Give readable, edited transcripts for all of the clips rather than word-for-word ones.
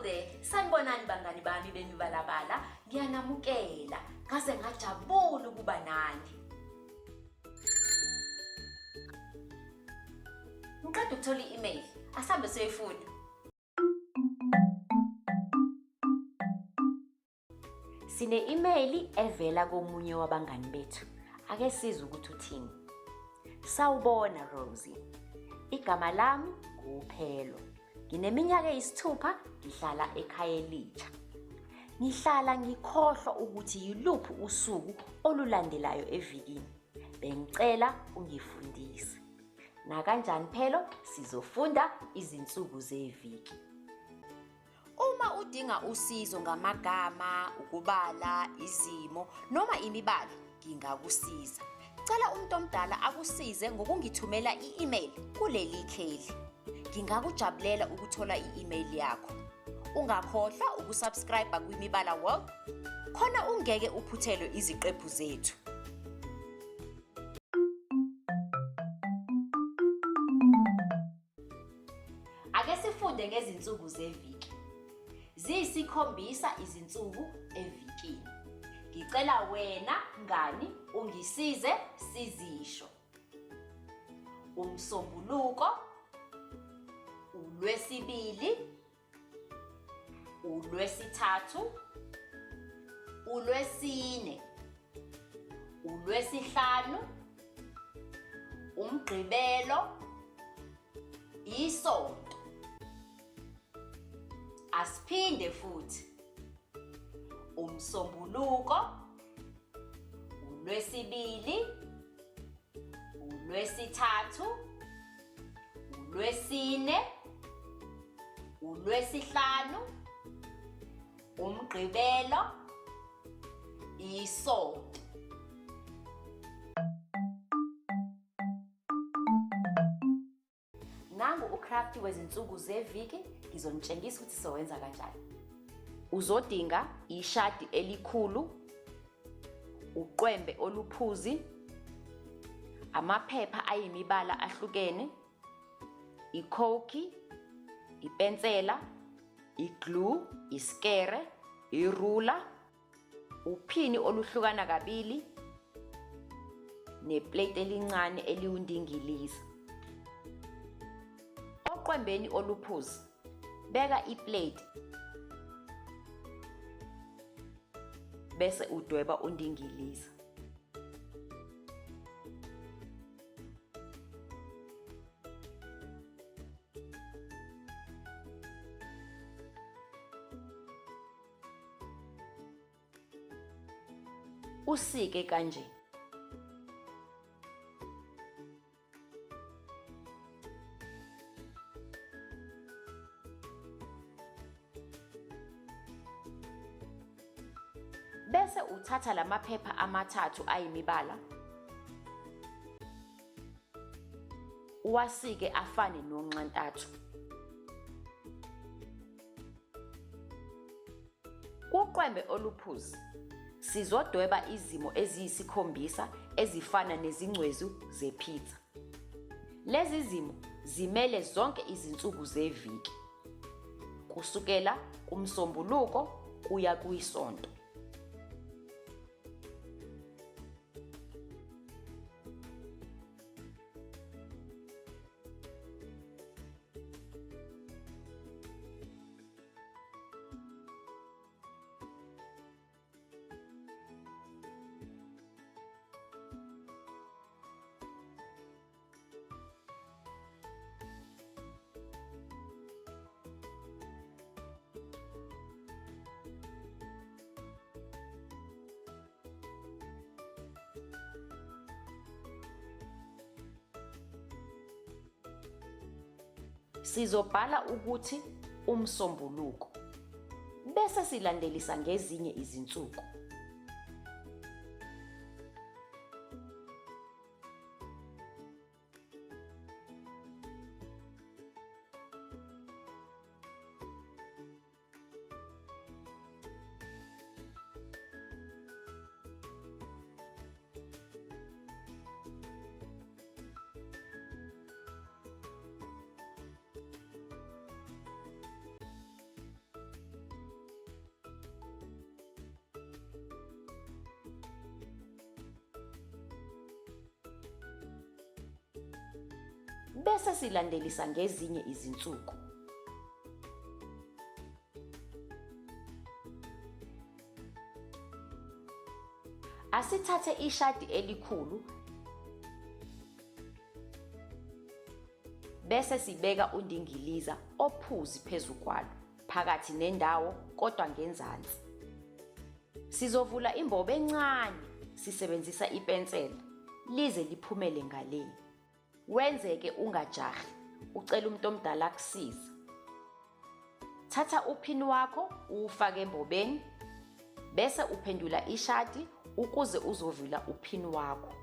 there. Sanibonani bangani bami bemibalabala. Ngiyanamukela. Ngaze ngajabula ukuba nani. Ngiqeda ukuthola i-email. Asambe siyoyifunda. Sine-imeyili evela komunye wabangani bethu. Ake sizwe ukuthi uthini. Sawubona Rosie. Igama lami nguPhelo. Ngineminyaka eyisithupha ngihlala eKhayelitsha. Ngihlala ngikhohlwa ukuthi yiluphi usuku olulandelayo evikini. Bengicela ungifundise. Nakanjani Phelo sizofunda izinsuku zeviki. Uma udinga usizo ngamagama, ukubala, izimo noma imibala, ngingakusiza. Cela umuntu omdala akusize ngokungithumela i-email kuleli kheli. Ngingakujabulela ukuthola i-email yakho. Ungakhohlwa ukusubscribe kwiMibala World khona ungeke uphuthelwe iziqephu zethu. Ake sifunde ngezinsuku zeviki. Ziyisikhombisa izinsuku evikini. Ngicela wena mngani ungisize sizisho. Umsombuluko, uLwesibili, uLwesithathu, uLwesine, uLwesihlanu, uMgqibelo, iSonto. Asiphinde futhi. UMsombuluko, uLwesibili, uLwesithathu, uLwesine, uLwesihlanu, uMgqibelo, iSonto. Nangu ucraft wezinsuku zeviki, ngizonitshengisa ukuthi sowenza kanjani. Uzodinga ishadi elikhulu, uqwembe oluphuzi, amaphepha ayimibala ahlukene, ikhokhi, ipensela, iglue, isikere, irula, uphini oluhlukana kabili neplate elincane eliwundingilizi. Oqwembeni oluphuzi, beka iplate bese udweba undingilizi. Usike kanje. Bese uthatha lamaphepha amathathu ayimibala uwasike afane nonxantathu. Kuqwembe oluphuzi, sizodweba izimo eziyisikhombisa ezifana nezingcwezu zepizza. Lezi zimo zimele zonke izinsuku zeviki, kusukela kuMsombuluko kuya kwiSonto. Sizobhala ukuthi uMsombuluko bese silandelisa ngezinye izinsuku. bese silandelisa ngezinye izinsuku. Asithathe ishadi elikhulu bese sibeka undingiliza ophuzi phezu kwalo phakathi nendawo kodwa ngenzansi. Sizovula imbobo encane sisebenzisa ipensela lize liphumele ngale. Wenzeke ungajahi, ucela umuntu omdala akusize. Thatha uphini wakho uwufake embobeni bese uphendula ishadi ukuze uzovula uphini wakho.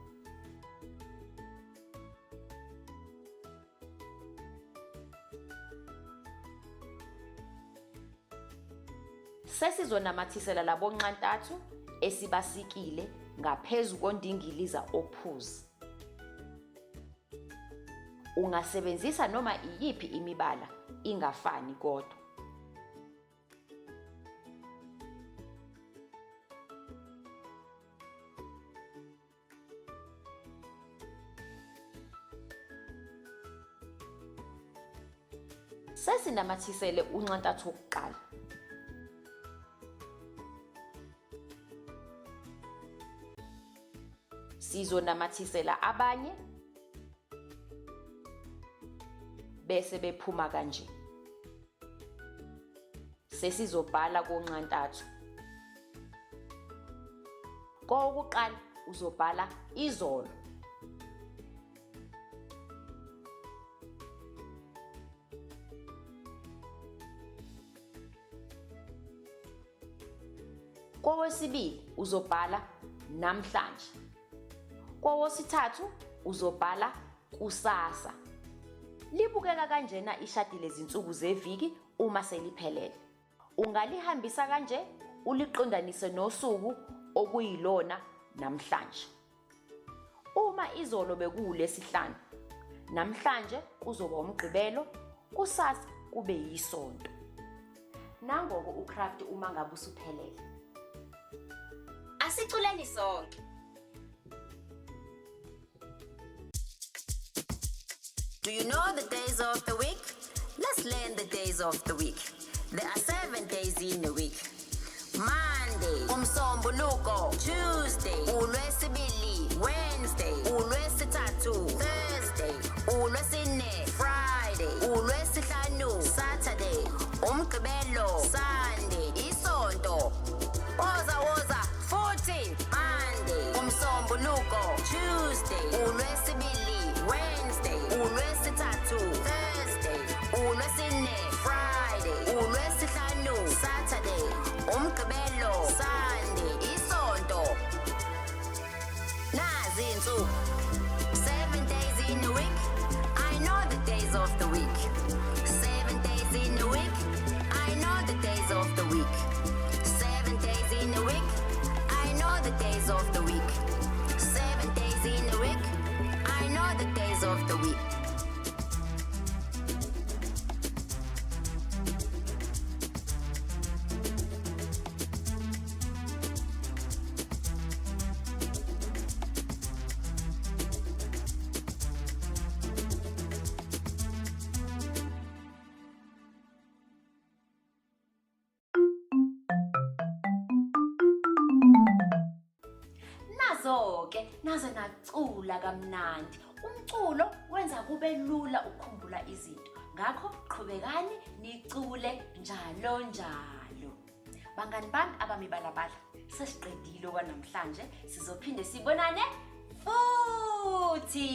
Sesizonamathisela labo nxantathu esibasikile ngaphezu kondingiliza ophuzi. Ungasebenzisa noma iyiphi imibala ingafani kodwa. Sesinamathisele unxantathu wokuqala. Sizonamathisela abanye bese bephuma kanje. Sesizobhala konxantathu. Kowokuqala uzobhala izolo. Kowesibili uzobhala namhlanje. Kowesithathu uzobhala kusasa. Libukeka kanjena ishadi lezinsuku zeviki uma seliphelele. Ungalihambisa kanje uliqondanise nosuku okuyilona namhlanje. Uma izolo bekuwulesihlanu, namhlanje kuzoba umgqibelo, kusasa kube yisonto. Nangoko ucraft uma ngabe usuphelele. Asiculeni sonke. Do you know the days of the week? Let's learn the days of the week. There are 7 days in a week. Monday, Umsombuluko, Tuesday, Ulwesibili, Wednesday, Ulwesithathu, Thursday, Ulwesine, Friday, Ulwesihlanu, Saturday, Umgqibelo, Sunday, Isonto. Woza woza futhi Monday, Umsombuluko, Tuesday, Ulwesibili, Wednesday, Ulwesithathu, Thursday, Ulwesine, Friday, Ulwesihlanu, Saturday, Umgqibelo, Sunday, Isonto. Nazi insuku. 7 days in a week. I know the days of the week. 7 days in a week. I know the days of the week. 7 days in a week. I know the days of the week. 7 days in a week. I know the days of the week. Nazo-ke naze nacula kamnandi. Umculo wenza kube lula ukukhumbula izinto. Ngakho qhubekani nicule njalo njalo. Bangani bami abamibalabala, sesiqedile okwanamhlanje, sizophinde sibonane futhi.